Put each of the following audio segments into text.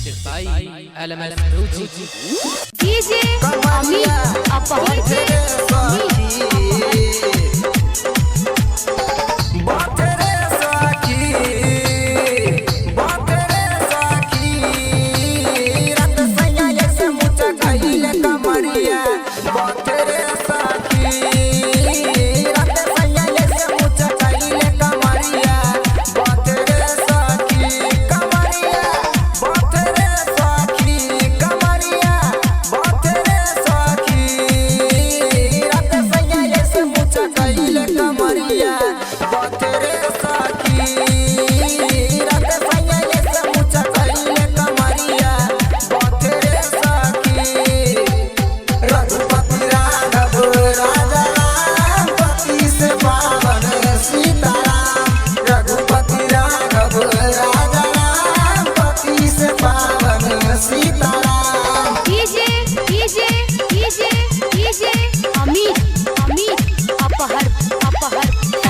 Presented by LMS Music. DJ Amit Aphar. DJ DJ DJ DJ Amit Amit Aphar Aphar.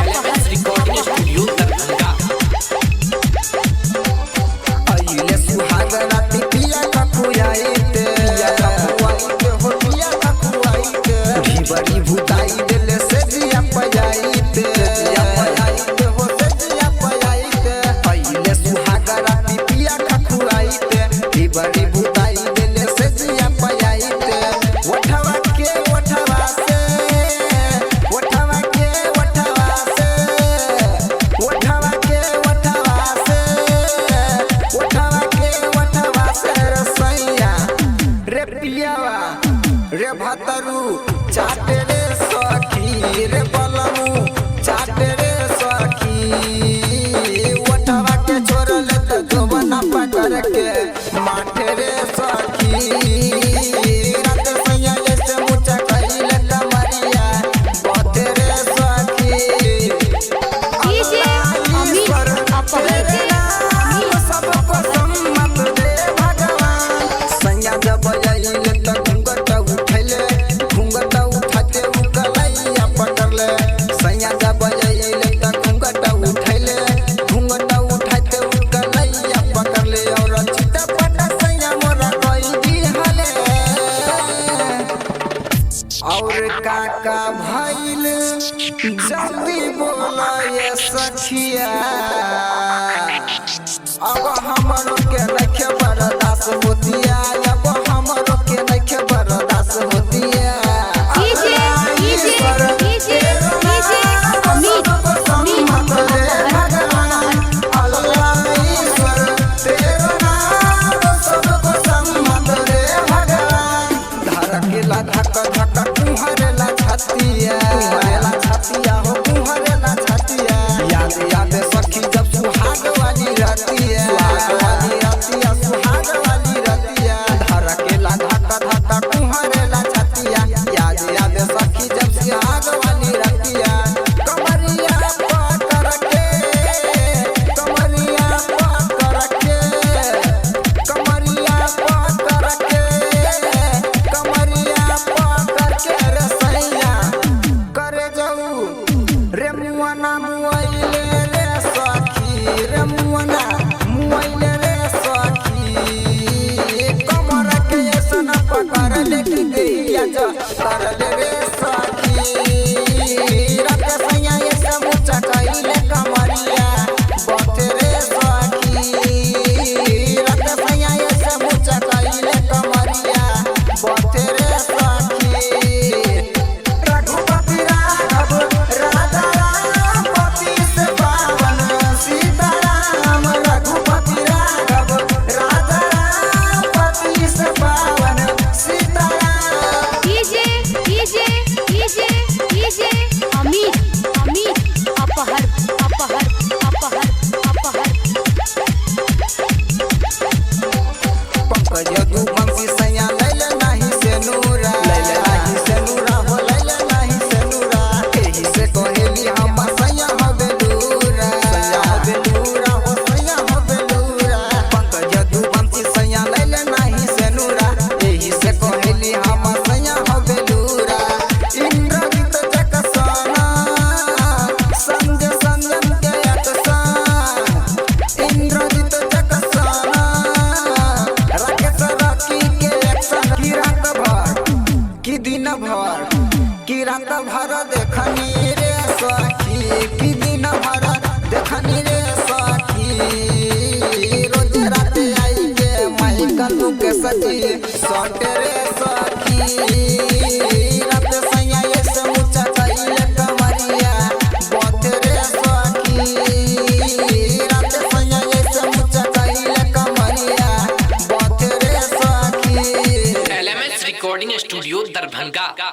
LMS Recording Studio, Darbhanga. अइले सुहाग राति पिया ककुआइते पिया ककुआइते हो पिया ककुआइते ढिबरी भुताई देले से जिया पजाइते जिया पजाइते हो से जिया पजाइते। अइले सुहाग राति पिया ककुआइते ढिबरी भुताई देले से जिया पजाइते। ओठवा के ओठवा से, ओठवा के ओठवा से, ओठवा के ओठवा से, ओठवा के ओठवा से रसैया रे पियावा रे भतरू चाटे रे सखी रे बलमू चाटे रे सखी। ओठवा के छोड़ले त जोबना पकड़ के माटे रे सखी। रात सैया से मुचा कइले कमरिया बते रे सखी। डीजे अमित अपहर। सबको सम्मत दे भगवान। सैया जब अइले त घूंघट उठैले, घूंघट उठाते उ कलैया पकड़ले। सैया जब अइले त घूंघट उठैले, घूंघट उठाते उ कलैया पकड़ले। और चितपट सैया मोरा कई दिहले। और काका भइल जल्दी बोला ये सखिया। अब हमरो के नखे बर्दाश्त होतिया, अब हमरो के नखे बर्दाश्त होतिया। DJ DJ DJ DJ Amit Amit Aphar. Allah ईश्वर तेरा नाम सबको सम्मत रे भगवान। धड़केला धक धक कुहरेला छतिया, कुहरेला छतिया हो कुहरेला छतिया। याद याद सखी जब सुहाग वाली रतिया, सुहाग वाली रतिया। सखी, कि दिन भर देखनी रे सखी। रोज रात आई के माइकल के सखी सट रे सखी। रात सैया ऐसे मुचा कैले कमरिया बथ रे सखी। रात सैया ऐसे मुचा कैले कमरिया बथ रे सखी। L M S recording studio Darbhanga.